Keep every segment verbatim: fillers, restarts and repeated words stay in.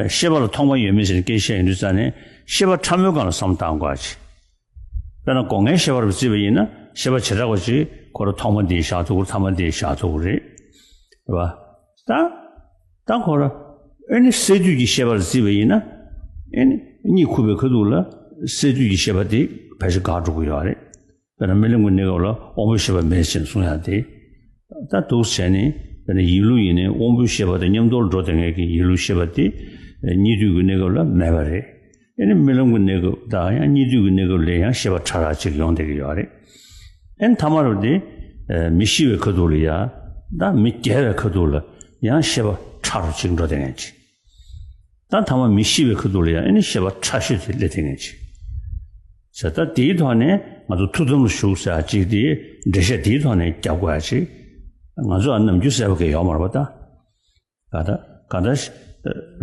ཤེས་པ་ལ་ཐོག་མ་ཡོད་མེད་ཟེར་ནས་སྐད་ཆ་བཤད་ཡོང་དུས་ཙང་ནས་ཤེས་པ་ཕྲ་མོའི་སྒང་ལ་བསམ་བློ་བཏང་དགོས་ཀྱི། དཔེར་ན་སྒོ་ལྔའི་ཤེས་པ་རུ་བརྩིས་པ་ཡིན་ན་ཤེས་པ་བྱེ་བྲག་པ་ཅིག་ཁོ་རང་ཐོག་མ་འདི་བཞག་ཐུབ་ཀྱི་རེད། ཐ་མ་འདི་བཞག་ཐུབ་ཀྱི་རེད། རེད་པ། ད་ད་ཁོ་རང་ཨེ་ནི་སས་བསྡུས་ཀྱི་ཤེས་པ་རུ་བརྩིས་པ་ཡིན་ན་ཨེ་ནི་གཉིད་ཁུག་པའི་ཁ་ཐུག་ལ་སས་བསྡུས་ཀྱི་ཤེས་པ་དེ་ཕལ་ཆེར་འགག་འགྲོ་གི་ཡོད་རེད། དཔེར་ན་རྨི་ལམ་གྱི་གནས་སྐབས་ལ་དབང་པོའི་ཤེས་པ་མེད་ཅེས་གསུང་ཡག་དེ། ད་འདུག་བྱས་ནས་དཔེར་ན་ཡིད་བློ་ཡིན་ནའི་དབང་པོའི་ཤེས་པ་དང་མཉམ་དུ་འགྲོ་བསྡད་མཁན་གྱི་ཡིད་བློའི་ཤེས་པ་དེ་གཉིད་དུས་ཀྱི་གནས་སྐབས་ལ་མེད་པ་རེད། ཨེ་ནི་རྨི་ལམ་གྱི་གནས་སྐབས་དང་ཡང་གཉིད་དུས་ཀྱི་གནས་སྐབས་ལ་ཡང་ཤེས་པ་ཕྲ་རགས་ཅིག་ཡོང་བསྡད་ཀྱི་ཡོད་རེད། ཨེ་ནི་ཐ་མ་རུ་དེ་མི་ཤི་བའི་ཁ་ཐུག་ལ་ཡང་ད་མི་རྒྱལ་བའི་ཁ་ཐུག་ལ་ཡང་ཤེས་པ་ཕྲ་རུ་ཅིག་འགྲོ་བསྡད་མཁན་ཅིག་ད་ཐ་མ་མི་ཤི་བའི་ཁ་ཐུག་ལ་ཡང་ཨེ་ནི་ཤེས་པ་ཕྲ་ཤོས་དེ་སླེབས་ཐེབས་ངེས་ཅིག་ཟེར། ད་དེའི་ཐོག་ནས་ང་ཚོ་ཐུགས་དམ་ལ་བཞུགས་ཟེར་ཅིག་དེ་འགྲེལ་བཤད་དེའི་ཐོག་ནས་རྒྱབ་དགོས་ཡ་ཅིག་ང་ཚོ་ཨ་ནམ་རྒྱུན་གསལ་པོ་གང་ཡང་ཡོད་མ་རེད་པ་ད། ག་ད་ག་ད་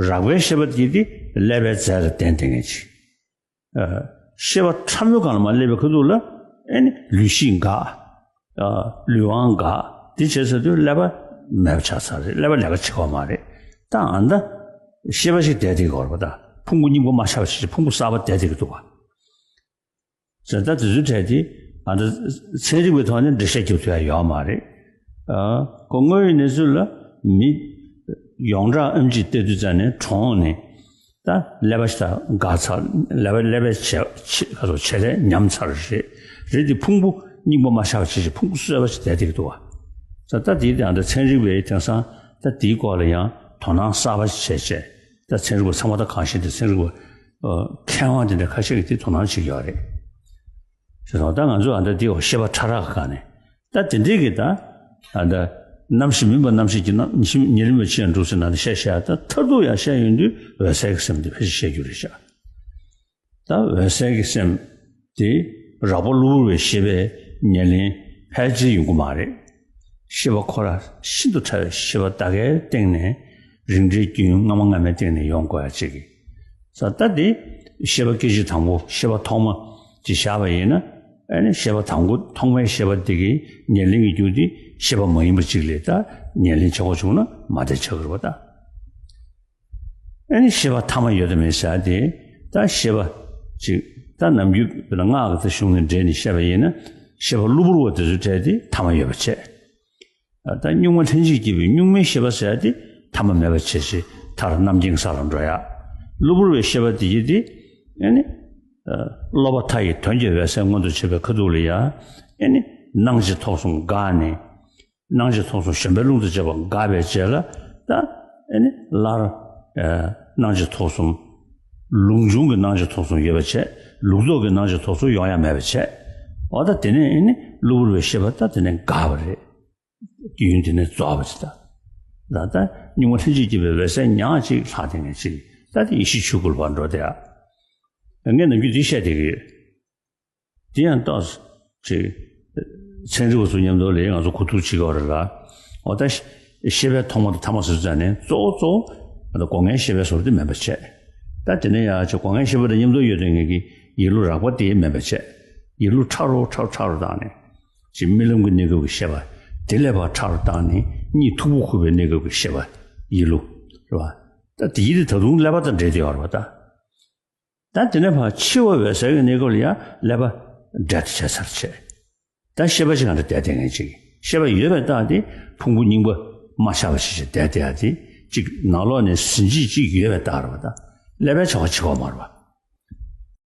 རགས་པའི་ཤེས་པ་དེ་དེ་ཀླད་པའི་རྫས་ལ་བརྟེན་ཐེབས་ངེས་ཅིག་ཤེས་པ་ཕྲ་མོའི་སྒང་ལ་མར་སླེབས་པའི་ཁ་ཐུག་ལ་ཨེ་ནི་ལུས་ཤེས་འགག་ལུས་དབང་འགག་དེ་བྱས་ཚར་དུས་ཀླད་པ་མེད་པ་ཆགས་ཚར་རེད། ཀླད་པ་ལས་ཀ་བྱེད་ཀྱི་ཡོད་མ་རེད། ད་ཨ་ད་ཤེས་པ་ཞིག་བསྡད་དེ་གོ་རེད་པ། ད་ཕུང་པོ་རྙིང་པ་མ་ཆགས་པ་བྱས་ཕུང་པོ་གསར་པ་བསྡད་དེ་གི་འདུག་ག་ཟེར། ད་དེ་ཚོའི་གྲས་དེ་ཨ་ད་ཚན་རིག་པའི་ཐོག་ནས་འགྲེལ་བཤད་རྒྱག་ཐུབ་ཡ་ཡོད་མ་རེད། ཨ་ཁོ་དངོས་ཡོད་གནས་ཚུལ་ལ་མི་ཡོངས་གྲགས་ཨེམ་ཆི་བལྟས་དུས་ཙམ་ནས་གྲོངས་ནས་ད་ཀླད་པ་ཞིག་ད་འགག་ཚར། ཀླད་པ་ཀླད་པའི་བྱེད་ཁ་ཚོ་བྱེད་ལས་ཉམས་ཚར་རེད། རེད་དེ་ཕུང་པོ་རྙིང་པ་མ་ཆགས་པ་བྱས་ཕུང་པོ་གསར་པ་ཞིག་བསྡད་དེ་གི་འདུག་ག་ད་ད་དེའི་སྟེང་ད་ཚན་རིག་པས་དེང་སང་ད་དེའི་སྐོར་ལ་ཡང་དོ་སྣང་གསར་པ་ཞིག་བྱས་བྱས་ད་ཚན་རིག་པ་ཚང་མ་ད་གང་ཤེས་དེ་ཚན་རིག་པ་མཁས་དབང་དེ་འདྲ་ཁ་ཤས་ཀྱིས་དེ་དོ་སྣང་བྱེད་ཀྱི་ཡོད་རེད། ཞེས་སོང་ད་ང་ཚོ་ཨ་ད་དེའི་འོག་ཤེས་པ་ཕྲ་རགས་ཀྱི་སྒང་ནས་ད་དེ་འདྲའི་གི་ད་ཨ་ད་རྣམ་ཤེས་མིན་པ་རྣམ་ཤེས་ཀྱི་རྣམ་ཤེས་ཉེ་རིང་བའི་ཕྱིར་འགྲོ་ཟེར་ན་ད་བཤད་བཤད་ད་མཐར་ཐུག་ཡང་བཤད་ཡོང་དུས་འོད་གསལ་གྱི་སེམས་དེ་ཕལ་ཆེར་བཤད་རྒྱུ་རེད་ཤག་ད་འོད་གསལ་གྱི་སེམས་དེ་རགས་པ་གློ་བུར་བའི་ཤེས་པས་ཉེར་ལེན་ཕལ་ཆེར་ཡོང་གི་མ་རེད། ཤེས་པ་ཁོ་རང་ཤིན་ཏུ་ཕྲ་བའི་ཤེས་པ་ད་གའི་སྟེང་ནས་རིགས་འགྲེའི་རྒྱུན་སྔ་མ་སྔ་མའི་སྟེང་ནས་ཡོང་དགོས་ཡ་གཅིག་གི་ས་ད་དེ་ཤེས་པ་སྐད་ཅིག་དང་པོ་ཤེས་པ་ཐོག་མ་ཅིག་བཞག་པ་ཡིན་ན་ཨ་ནི་ཤེས་པ་དང་པོ་ཐོག་མའི་ཤེས་པ་དེ་གི་ཉེར་ལེན་གྱི་རྒྱུ་དེ་ཤེས་པ་མ་ཡིན་པ་ཅིག་ལས་ད་ཉེར་ལེན་བྱེད་དགོས་བྱུང་ན་མ་བདེ་ཆགས་ཀྱི་རེད་པ་ད། ཨ་ནི་ཤེས་པ་ཐ་མ་ཡོད་དམ་མེད་ཟེར་ཡ་དེ་ད་ཤེས་པ་ཅིག་ད་ནམ་རྒྱུན་དཔེར་ན་སྔགས་ཀྱི་གཞུང་ནས་འགྲེལ་ནས་བཤད་པ་ཡིན་ན་ཤེས་པ་གློ་བུར་བ་དེ་ཚོའི་གྲས་དེ་ཐ་མ་ཡོད་པ་བྱས། ད་གཉུག་མ་ལྷན་ཅིག་སྐྱེས་པའི་གཉུག་མའི་ཤེས་པ་ཟེར་ཡ་དེ་ཐ་མ་མེད་པ་བྱས་ཤིང་མཐར་རྣམ་མཁྱེན་ས་ལ་འགྲོ་ཡ། གློ་བུར་བའི་ཤེས་པ་དེ་ཡི་དེ་ཨ་ནི་སློབ་པ་མཐའ་ཡས་དོན་གྱི་འོད་གསལ་མངོན་དུ་བྱེད་པའི་ཁ་ཐུག་ལ་ཡ་ཨ་ནི་སྣང་མཆེད་ཐོབ་གསུམ་འགགས་ནས། སྣང་མཆེད་ཐོབ་གསུམ་གཞོམ་པའི་རླུང་དང་བཅས་པ་འགགས་པའི་རྗེས་ལ་ད་ཨེ་ནི་སླར་ཨེ་སྣང་མཆེད་ཐོབ་གསུམ། ལུགས་འབྱུང་གི་སྣང་མཆེད་ཐོབ་གསུམ་ཡོད་པ་བྱས། ལུགས་ལྡོག་གི་སྣང་མཆེད་ཐོབ་གསུམ་ཡོང་ཡ་མེད་པ་བྱས། འོ་ད་དེ་ནས་ཨེ་ནི་གློ་བུར་བའི་ཤེས་པ་ད་དེ་ནས་འགགས་པ་རེད། རྒྱུ་ཡུན་དེ་ནས་རྫོགས་པ་ཅིག་ད། ད་ད་གཉུག་མ་ལྷན་ཅིག་སྐྱེས་པའི་འོད་གསལ་ཉག་གཅིག་ལྷག་དེ་ངས་ཅིག་ད་དེ་ཡེ་ཤེས་ཆོས་སྐུ་ལ་བར་འགྲོ་དེ་ཨ། ངས་ནམ་རྒྱུན་འདི་བཤད་བསྡད་ཀྱི་ཡོད། དེ་ཡང་ཏོག་ཙམ་ཚན་རིག་པ་ཚོ་མཉམ་དུ་ལས་ང་ཚོ་གོ་བསྡུར་བྱེད་དགོས་རེད་ལ། འོ་ད་ཤེས་པའི་ཐོག་མ་དང་ཐ་མ་ཟེར་ཙང་ནས་གཙོ་བོ་གཙོ་བོ་ང་ཚོ་སྒོ་ལྔའི་ཤེས་པའི་ཟུར་དེ་མེད་པ་བྱས། ད་དེ་ནས་ཡང་ཅིག་སྒོ་ལྔའི་ཤེས་པ་དང་མཉམ་དུ་ཡོད་དོན་ངེས་ཀྱི་ཡིད་བློ་རགས་པ་དེ་མེད་པ་བྱས། ཡིད་བློ་ཕྲ་རུ་ཕྲ་རུ་ཕྲ་རུ་བཏང་ནས་ཅིག་རྨི་ལམ་གྱི་གནས་སྐབས་ཀྱི་ཤེས་པ་དེ་ལས་ཕར་ཕྲ་རུ་བཏང་ནས་གཉིད་མཐུག་པོ་ཁུག་པའི་གནས་སྐབས་ཀྱི་ཤེས་པ་ཡིད་བློ་རེད་བ། ད་དེ་ཡིད་དེ་ད་དུང་ཀླད་པ་དང་འདྲེས་བསྡད་ཡོད་རེད་བ་ད། ད་དེ་ནས་ཕར་འཆི་བ་འོད་གསལ་གྱི་གནས་སྐབས་ལ་ཡང་ཀླད་པ་འདྲེས་ཏེ་བྱས་ཚར་བྱས། ད་ཤེས་པ་ཞིག་གང་འདྲ་བསྡད་བསྡད་མཁན་ཅིག་ཤེས་པ་ཡོད་པའི་རྟགས་དེ་ཕུང་པོ་རྙིང་པ་མ་ཆགས་པ་ཞིག་ཞིག་བསྡད་བསྡད་ཡ་དེ་ཅིག་ནང་ལོགས་ནས་ཟིན་བྲིས་ཅིག་ཡོད་པའི་རྟགས་རེད་བ་ད། ཀླད་པའི་ཆ་བ་ཕྱི་བ་མ་རེད་བ།